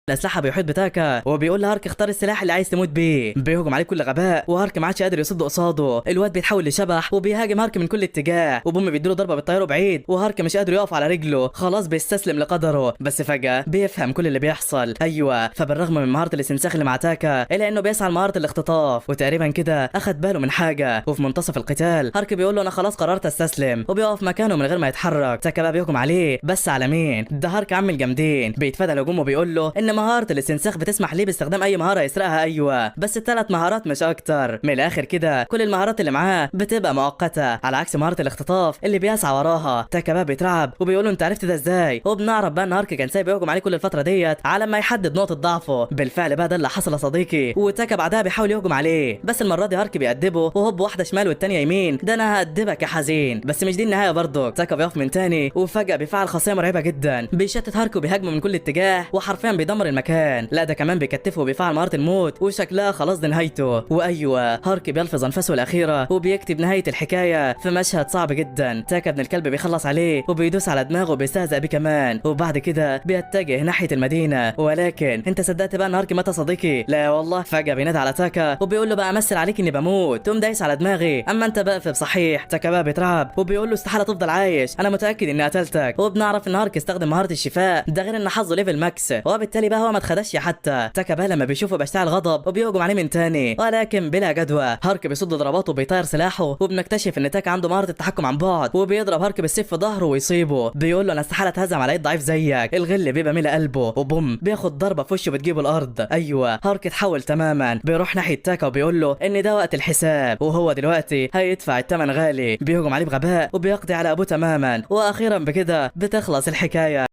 الاسلحة بيحيط بتاكا وبيقول لهارك اختار السلاح اللي عايز تموت بيه. بيهجم عليه بكل غباء، وهارك ما عادش قادر يصد قصاده. الواد بيتحول لشبح وبيهاجم هارك من كل اتجاه، وبوم بيديله ضربه بتطيره بعيد، وهارك مش قادر يقف على رجله، خلاص بيستسلم لقدره. بس فجاة بيفهم كل اللي بيحصل. ايوه، فبالرغم من مهارة الاستنساخ اللي مع تاكا الا انه بيسعى لمهاره الاختطاف، وتقريبا كده اخد باله من حاجة. وفي منتصف القتال هارك بيقول له انا خلاص قررت استسلم، وبيقف مكانه من غير ما يتحرك. تاكا بقى بيهجم عليه، بس على مين ده؟ هارك عم الجامدين. بيتفادى الهجوم وبيقول له ان مهارة الاستنساخ بتسمح ليه باستخدام اي مهارة يسرقها. ايوه، بس الثلاث مهارات مش اكتر. من الاخر كده كل المهارات اللي معاه بتبقى مؤقتة، على عكس مهارة الاختطاف اللي بيسعى وراها. تاكا بقى بيترعب وبيقول له انت عرفت ده ازاي؟ وبنعرف بقى ان هارك كان سايب يهجم عليه كل الفترة ديت على ما يحدد نقطة ضعفه. بالفعل بقى ده اللي حصل يا صديقي، وتاكا بعدها بيحاول يهجم عليه، بس المرة دي هارك بيأدبه، وهوب واحدة شمال والتانية يمين. ده انا هأدبك يا حزين. بس مش دي النهاية برضه. تاكا بيقف من تاني وفجاة بيفعل خاصية مرعبة جدا، بيشتت هارك وبيهاجمه من كل اتجاه، وحرفيا بيدمر المكان. لا ده كمان بيكتفه وبيفعل مهارة الموت، وشكلها خلاص دي نهايته. وايوة هارك بيلفظ انفاسه الاخيرة وبيكتب نهاية الحكاية في مشهد صعب جدا. تاكا ابن الكلب بيخلص عليه وبيدوس على دماغه وبيستهزأ بيه كمان، وبعد كده بيتجه ناحية المدينة. ولكن انت صدقت بقى ان هارك مات يا صديقي؟ لا والله. فجاة بينادي على تاكا وبيقول له بقى امثل عليك اني بموت، تقوم دايس على دماغي، اما انت بقى بصحيح. تاكا بقى بيترعب وبيقول له استحالة تفضل عايش، انا متاكد اني قتلتك. وبنعرف ان هارك استخدم مهارة الشفاء، ده غير ان حظه level max، وبالتالي بقى هو ما اتخدش حتى. تاكا بقى لما بيشوفه بيشتعل غضب وبيهجم عليه من تاني، ولكن بلا جدوى. هارك بيصد ضرباته وبيطير سلاحه، وبنكتشف ان تاكا عنده مهارة التحكم عن بعد، وبيضرب هارك بالسيف في ظهره ويصيبه. بيقول له انا استحالة اتهزم على يد ضعيف زيك. الغل بيبقى ملء قلبه، وبوم بياخد ضربه في وشه بتجيبه الارض. ايوه هارك اتحول تماما، بيروح ناحية تاكا وبيقول له ان ده وقت الحساب، وهو دلوقتي هيدفع الثمن غالي. بيهجم عليه بغباء وبيقضي على ابوه تماما. واخيرا بكده بتخلص الحكاية.